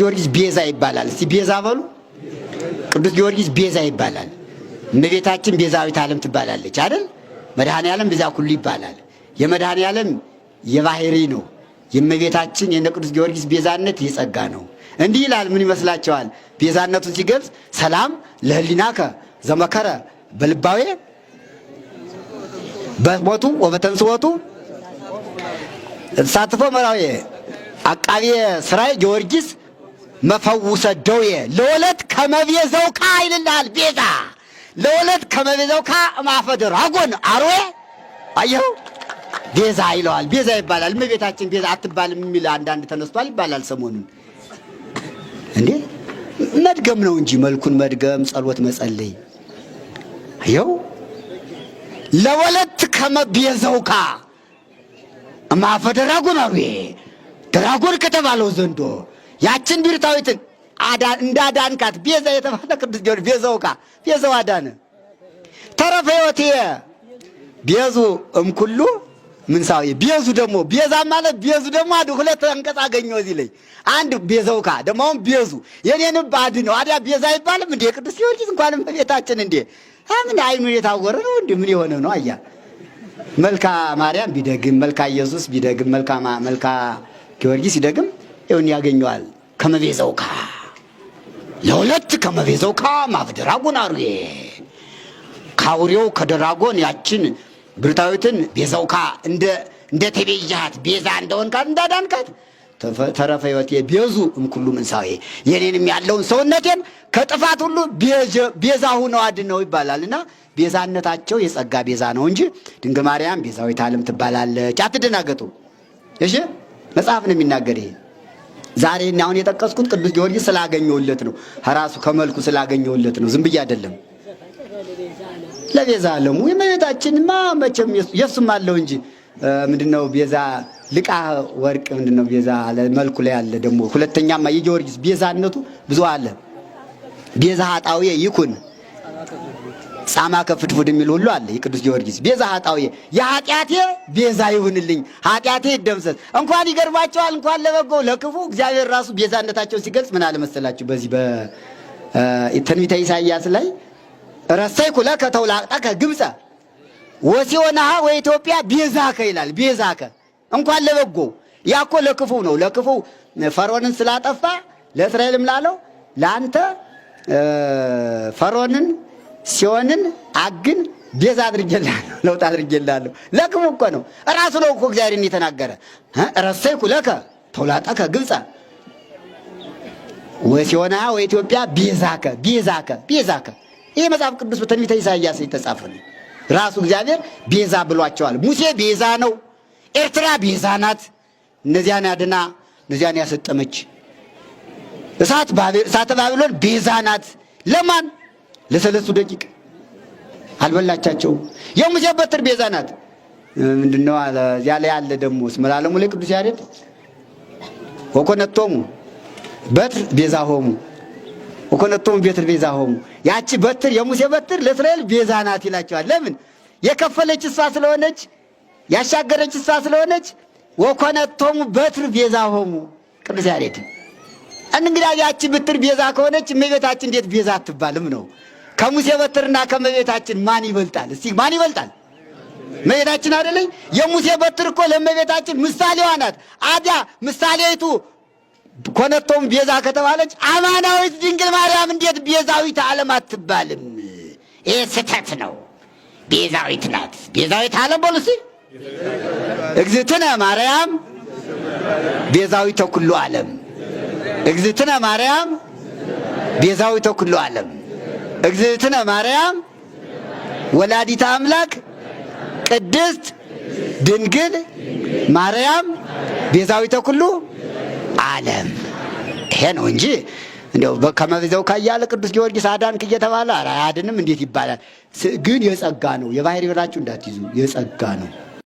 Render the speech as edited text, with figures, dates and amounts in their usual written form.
ጊዮርጊስ ቤዛ ይባላል። እስቲ ቤዛ በሉ። ቅዱስ ጊዮርጊስ ቤዛ ይባላል። እመቤታችን ቤዛዊት ዓለም ትባላለች አይደል? መድኃኔ ዓለም ቤዛ ኩሉ ይባላል። የመድኃኔ ዓለም የባህሪ ነው። የእመቤታችን የነ ቅዱስ ጊዮርጊስ ቤዛነት የጸጋ ነው። እንዲህ ይላል። ምን ይመስላቸዋል? ቤዛነቱን ሲገልጽ ሰላም ለህሊናከ ዘመከረ በልባዌ በሞቱ ወበተንስወቱ ተሳትፎ መራዊ አቃቤ ስራይ ጊዮርጊስ መፈውሰ ደዌ ለወለት ከመቤዘውካ ይልልሃል። ቤዛ ለወለት ከመቤዘውካ እማፈ ድራጎን አርዌ። አየኸው፣ ቤዛ ይለዋል። ቤዛ ይባላል። እመቤታችን ቤዛ አትባልም የሚል አንዳንድ ተነስቷል ይባላል ሰሞኑን። እንዴ መድገም ነው እንጂ መልኩን መድገም፣ ጸሎት መጸለይ። አየው፣ ለወለት ከመቤዘውካ እማፈ ድራጎን አርዌ፣ ድራጎን ከተባለው ዘንዶ ያችን ቢርታዊትን እንዳዳንካት ቤዛ የተባለ ቅዱስ ጊዮርጊስ ቤዛውካ ቤዛው አዳነ። ተረፈ ሕይወትየ ቤዙ እምኩሉ ምንሳዊ። ቤዙ ደግሞ ቤዛ ማለት ቤዙ ደግሞ አንድ ሁለት አንቀጽ አገኘው እዚህ ላይ። አንድ ቤዘውካ ደግሞ አሁን ቤዙ የኔንም ባድ ነው። አዲያ ቤዛ አይባልም እንዴ? ቅዱስ ጊዮርጊስ እንኳንም እመቤታችን እንዴ ምን አይኑ የታወረ ነው እንዴ? ምን የሆነ ነው? አያ መልካ ማርያም ቢደግም፣ መልካ ኢየሱስ ቢደግም፣ መልካ ጊዮርጊስ ሲደግም ይሁን ያገኘዋል። ከመቤዘውካ ለሁለት ከመቤዘውካ ማፍደራጎን አርዌ፣ ካውሬው ከደራጎን ያችን ብርታዊትን ቤዛውካ እንደ ተቤዣሃት ቤዛ እንደሆንካት እንዳዳንካት ተረፈ ሕይወቴ ቤዙ እምኩሉ ምንሳዌ፣ የኔንም ያለውን ሰውነቴን ከጥፋት ሁሉ ቤዛ ሁነው አድነው ይባላል። እና ቤዛነታቸው የጸጋ ቤዛ ነው እንጂ ድንግል ማርያም ቤዛዊተ ዓለም ትባላለች። አትደናገጡ። እሺ፣ መጽሐፍ ነው የሚናገር ይሄ። ዛሬ እኔ አሁን የጠቀስኩት ቅዱስ ጊዮርጊስ ስላገኘሁለት ነው። ራሱ ከመልኩ ስላገኘሁለት ነው። ዝም ብዬ አይደለም። ለቤዛ ዓለሙ የእመቤታችንማ መቼም የእሱም አለው እንጂ። ምንድነው ቤዛ ልቃ ወርቅ ምንድነው ቤዛ አለ መልኩ ላይ አለ። ደግሞ ሁለተኛማ የጊዮርጊስ ቤዛነቱ ብዙ አለ። ቤዛ ኃጣውየ ይኩን ጻማ ከፍድፉድ የሚል ሁሉ አለ። የቅዱስ ጊዮርጊስ ቤዛ ኃጣውየ የኃጢአቴ ቤዛ ይሁንልኝ፣ ኃጢአቴ ይደምሰስ። እንኳን ይገርማቸዋል፣ እንኳን ለበጎ ለክፉ እግዚአብሔር ራሱ ቤዛነታቸውን ሲገልጽ ምን አለ መሰላችሁ? በዚህ በትንቢተ ኢሳይያስ ላይ ረሰይኩ ለከ ተውላጠከ ግብፀ ወሲዮናሃ ወኢትዮጵያ ቤዛከ ይላል። ቤዛከ እንኳን ለበጎ ያኮ ለክፉ ነው። ለክፉ ፈርዖንን ስላጠፋ ለእስራኤልም ላለው ለአንተ ፈርዖንን፣ ሲዮንን፣ አግን ቤዛ አድርጌልሃለሁ፣ ለውጥ አድርጌልሃለሁ። ለክፉ እኮ ነው። ራሱ ነው እኮ እግዚአብሔርን የተናገረ። ረሰይኩ ለከ ተውላጠከ ግብፀ ወሲዮናሃ ወኢትዮጵያ ቤዛከ ቤዛከ ቤዛከ። ይሄ መጽሐፍ ቅዱስ በትንቢተ ኢሳይያስ የተጻፈ ነው። ራሱ እግዚአብሔር ቤዛ ብሏቸዋል። ሙሴ ቤዛ ነው። ኤርትራ ቤዛ ናት። እነዚያን አድና እነዚያን ያሰጠመች እሳተ ባቢሎን ቤዛ ናት። ለማን? ለሰለስቱ ደቂቅ አልበላቻቸውም። የሙሴ በትር ቤዛ ናት። ምንድነው እዚያ ላይ ያለ ደግሞ እስመ ለዓለሙ ላይ ቅዱስ ያሬድ ወኮነቶሙ በትር ቤዛ ሆሙ፣ ወኮነቶሙ በትር ቤዛ ሆሙ። ያቺ በትር የሙሴ በትር ለእስራኤል ቤዛ ናት ይላቸዋል። ለምን? የከፈለች እሷ ስለሆነች፣ ያሻገረች እሷ ስለሆነች ወኮነቶሙ በትር ቤዛ ሆሙ ቅዱስ ያሬድ። እንግዲህ ያቺ በትር ቤዛ ከሆነች እመቤታችን እንዴት ቤዛ አትባልም ነው? ከሙሴ በትርና ከእመቤታችን ማን ይበልጣል? እስቲ ማን ይበልጣል? እመቤታችን አይደለኝ? የሙሴ በትር እኮ ለእመቤታችን ምሳሌዋ ናት። አዲያ ምሳሌይቱ ኮነቶም ቤዛ ከተባለች አማናዊት ድንግል ማርያም እንዴት ቤዛዊት ዓለም አትባልም? ይሄ ስህተት ነው። ቤዛዊት ናት። ቤዛዊት ዓለም በሉ እስቲ። እግዝእትነ ማርያም ቤዛዊተ ኩሉ ዓለም። እግዝእትነ ማርያም ቤዛዊተ ኩሉ ዓለም። እግዝእትነ ማርያም ወላዲተ አምላክ ቅድስት ድንግል ማርያም ቤዛዊተ ኩሉ ዓለም። ይሄ ነው እንጂ እንደው ከመቤዛው ካያለ ቅዱስ ጊዮርጊስ አዳንክ እየተባለ ኧረ አያድንም እንዴት ይባላል? ግን የጸጋ ነው። የባህሪ ብላችሁ እንዳትይዙ፣ የጸጋ ነው።